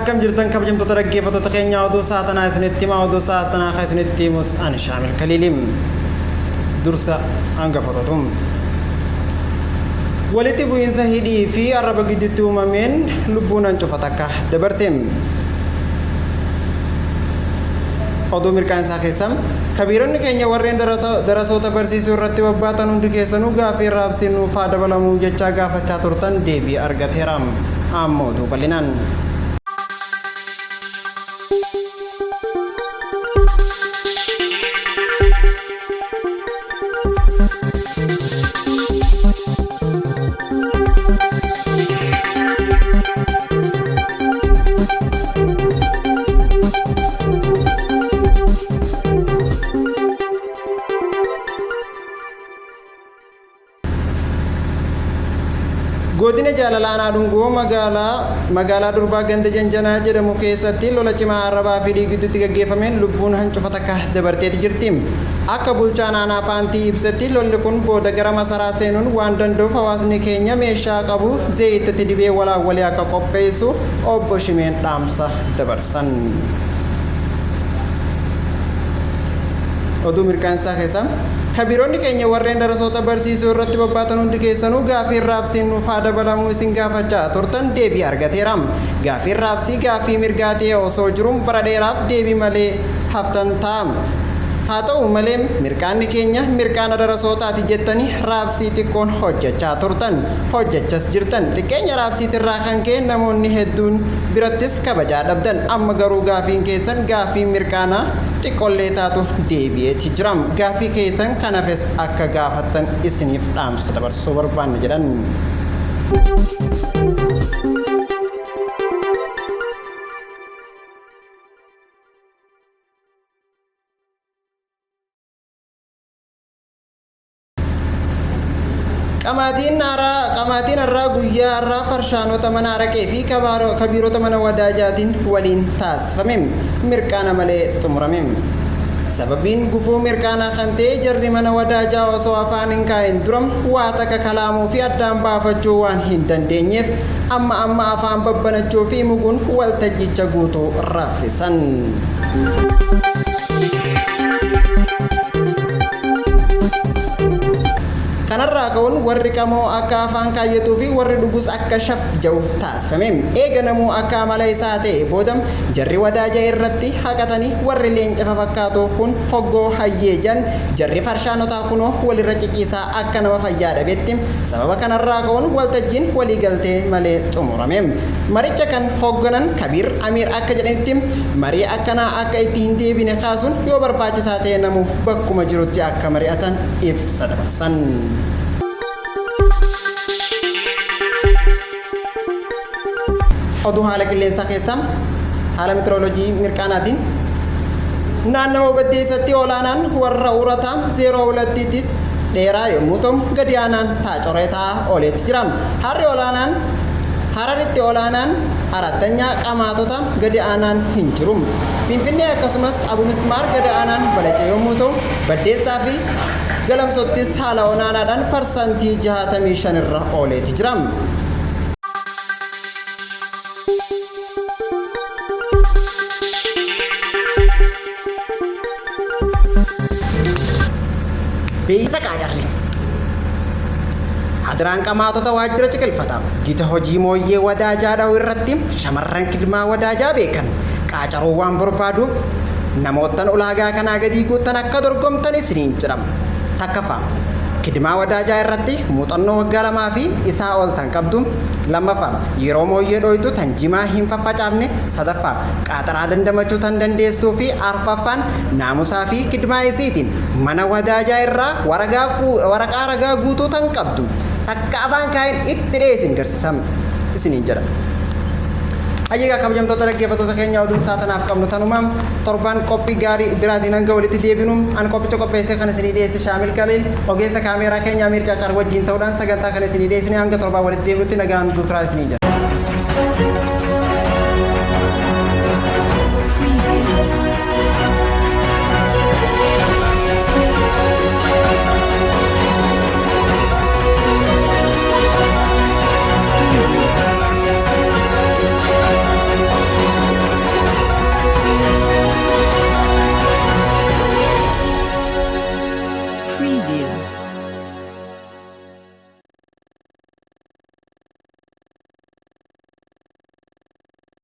Akkam jirtan kabajamtoota dhaggeeffattoota keenya oduu sa'a tanaa isinitti hima oduu sa'a tanaa kan isinitti himus ani Shaamil Kaliilim. Dursa hangafootatu. Walitti bu'iinsa hidhii fi arraba gidduutti uumameen lubbuun hancufa takka dabarte. Oduu mirqaansaa keessa kabiironni keenya warreen darasoota barsiisuu irratti bobbaatan hundi keessanuu gaaffii raabsiin nuuf haa dabalamuu jechaa gaafachaa turtan deebii argateera. Amma oduu bal'inaan. Godina Jaalala Aanaa Dhungoo magaalaa magaalaa Durbaa ganda Janjanaa jedhamu keessatti lola cimaa arrabaa fi gidduutti gaggeeffameen lubbuun hancufa takka dabarteeti jirti. Akka bulchaan aanaa Paantii ibsetti lolli kun booda gara masaraa seenuun waan danda'uuf hawaasni keenya meeshaa qabu zeeyitatti dibee walaawwalee akka qopheessu obbo Shimeen dhaamsa dabarsan. Oduu mirkaansaa keessa kabiironni keenya warreen darasoota barsiisuu irratti bobbaatan hundi keessanuu gaafiin raabsiin nuuf haa dabalamuu isin gaafachaa turtan deebii argateera. Gaafiin raabsii gaaffii mirgaa ta'e osoo jiruun bara dheeraaf deebii malee haftan ta'a. Haa ta'u malee mirqaanni keenya mirqaana darasootaati jettanii raabsii xiqqoon hojjechaa turtan. Hojjechas jirtan. Xiqqeenya raabsiitirraa kan ka'e namoonni hedduun birattis kabajaa dhabdan. Amma garuu gaafiin keessan gaaffii mirqaanaa xiqqollee taatu deebi'eeti jira. Gaaffii keessan kan hafes akka gaafattan isiniif dhaamsa dabarsuu barbaanna jedhan. Qamaatiin haaraa qamaatiin har'aa guyyaa har'aa farshaanota mana araqee fi kabiirota mana wadaajaatiin waliin taasifame mirqaana malee xumurame. Sababiin gufuu mirqaanaa kan ta'e jarri mana wadaajaa osoo afaan hin kaa'in dura waa takka kalaamuu fi addaan baafachuu waan hin dandeenyeef amma amma afaan babbanachuu fi muguun waltajjicha guutuu raffisan. Kanarraa ka'uun warri qamoo akka afaan kaayyatuu fi warri dhugus akka shaf ja'u taasifame. Eega namuu akka amala isaa ta'e booda jarri wadaaja irratti haqatanii warri leenca fafakkaatu kun hoggoo hayyee jan jarri farshaanotaa kunoo walirra ciciisaa akka nama fayyaa dhabetti sababa kanarraa ka'uun waltajjiin waliigaltee malee xumurame. Maricha kan hoogganan Kabiir Amiir akka jedhanitti marii akkanaa akka itti hin deebine kaasuun yoo barbaachisaa ta'e namuu bakkuma jirutti akka mari'atan ibsa dabarsan. Oduu haala qilleensaa keessaa haala meteoroloojii mirqaanaatiin naannawa baddeessatti olaanaan warra urataa zeeroo hulattiitti dheeraa yommuu ta'u gadi aanaan taacoreetaa ooleetti jira. Harri olaanaan Hararitti olaanaan arattanyaa qamaatota gadi aanaan hin jiru. Finfinnee akkasumas Abu Mismaar gadi aanaan balacee yommuu ta'u baddeessaa fi Galamsottis haala olaanaadhaan parsantii 65 irra ooleeti jira. Beeksisa qaacarri. Hadiraan qamaatota waajjira ciqilfata. Gita hojii mooyyee wadaajaa dha'u irratti shamarran kidmaa wadaajaa beekan qaacaruu waan barbaaduuf namoottan ulaagaa kanaa gadii guuttan akka dorgomtan isiniin jedha. Takkaffaa. Kidmaa wadaajaa irratti muuxannoo waggaa lamaa fi isaa ol tan qabdu. Lammaffaa. Yeroo mooyyee dhooytu tan jimaa hin faffacaafne. Sadaffaa. Qaaxaraa dandamachuu tan dandeessuu fi arfaffaan naamusaa fi kidmaa isiitiin mana wadaajaa irraa waraqaa ragaa guutuu tan qabdu takka afaan kaayin itti dhiyeessin garsiisa isiniin jedha. Hayyeegaa kabajamtoota dhaggeeffattoota keenya oduun isaa tanaaf qabnu tanuma torban qophii gaarii biraatiin hanga walitti deebinu an qophicha qopheessee kan isinii dhiyeesse Shaamil Kaliil ogeessa kaameeraa keenya Amiir Caacaar wajjin ta'uudhaan sagantaa kan isinii dhiyeessine hanga torbaan walitti deebinutti nagaan turaa isiniin jedha.